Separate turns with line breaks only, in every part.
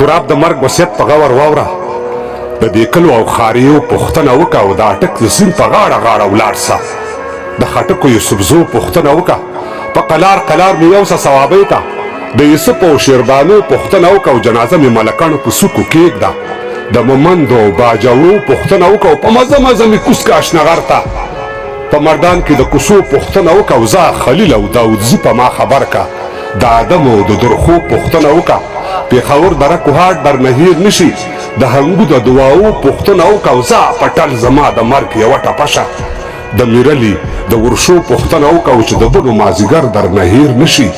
تراب د مرګ وصیت په غور واوره، د دې کلو او ښاریو پوښتنه وکه او د اټک د سیند په غاړه غاړه ولاړ سه، د خټکو یوسفزو پوښتنه وکه، په قلار قلار مې یوسه صوابۍ ته، د یوسف او شیربانو پوښتنه وکه او جنازه مې ملکڼ په څوکو کېږده، د مومندو او باجوړو پوښتنه وکه او په مزه مزه مې کوز که اشنغر ته، په مردان کې د کوڅو پوښتنه وکه او ځه خلیل او داودزي په ما خبر که، د ادم او د درخو پوښتنه وکه، پېښور دره کوهاټ درنه هېر نه شي، د هنګو د دعاوو پوښتنه وکه او ځه په ټل زما د مرګ یوه ټپه شه، د میرعلي د ورشو پوښتنه وکه او چې د بنو مازیګر درنه هېر نه شي،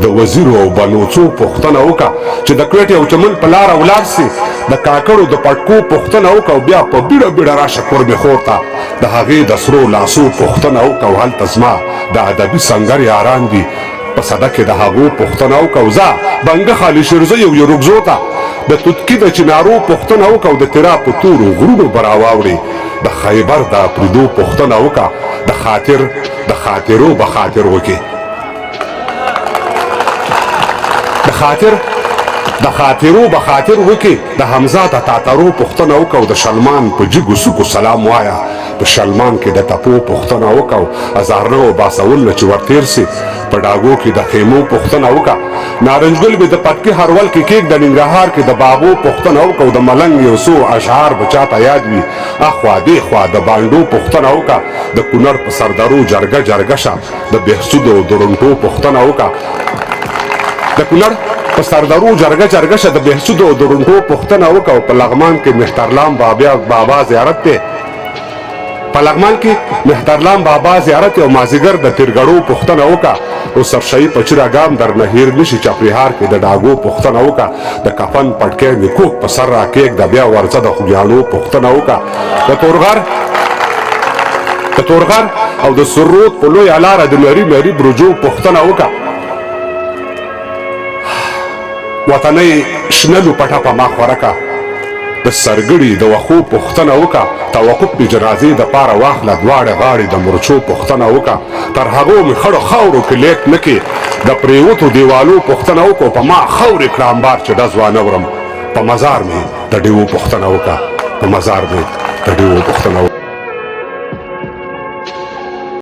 د وزیرو او بنوڅو پوښتنه وکه چې د کوټې او چمن په لاره ولاړ سې، د کاکړو د پټکو پوښتنه وکه او بیا په بیړه بیړه راشه کورمې خور ته، د هغې د سرو لاسو پوښتنه وکه او هلته زما د ادبي سنګر یاران دي، په سده کې د هغو پوښتنه وکه او ځه بنګښ علي شیرزی او یروګزو ته، د توتکي د چنارو پوښتنه وکه او د تیرا په تورو غرونو به راواوړې، د خیبر د اپریدو پوښتنه وکه، د خاطر د خاطرو به خاطر وکې. د خاطر د خاطرو به خاطر وکې، د حمزه د تاترو پوښتنه وکه او د شلمان په جګو څوکو سلام وایه، په شلمان کې د تپو پوښتنه وکه او ازارنه او باسول نه چې ورتېر سې، په ډاګو کې د خیمو پوښتنه وکه، نارنج ګل به د پټکي هرول کې کېږده، ننګرهار کې د باغو پوښتنه وکه او د ملنګ یو څو اشعار به چاته یاد وي، اخوا دېخوا د بانډو پوښتنه وکه، د کونړ په سردرو جرګه جرګه شه، د بهسودو او درونټو پوښتنه وکه، د کونړ په سردرو جرګه جرګه شه، د بهسودو او درونټو پوښتنه وکه او په لغمان کې مهترلام بابا زیارت دی، په لغمان کې مهترلام بابا زیارت او مازیګر د تیرګړو پوښتنه وکه او سرشاهي په چیره ګام در نه هیر نشي، چپریهار کې د ډاګو پوښتنه وکه، د کفن پټکی مې کوک په سر راکېږده، بیا ورځه د خوږیاڼو پوښتنه وکه، د تورغر د تورغر او د سرود په لویه لاره د نري نري برجو پوښتنه وکه، وطنۍ شنه لوپټه په ما خوره که، د سرګړي د وښو پوښتنه وکه، توقف مې جنازې د پاره واخله، دواړې غاړې د مرچو پوښتنه وکه، تر هغو مې خړو خاورو کې لیک نه کې، د پرېوتو دیوالو پوښتنه وکه، په ما خاورې کړه امبار چې ډز وانه ورم، په مزار مې د ډیوو پوښتنه وکه، په مزار مې د ډیوو پوښتنه وکه.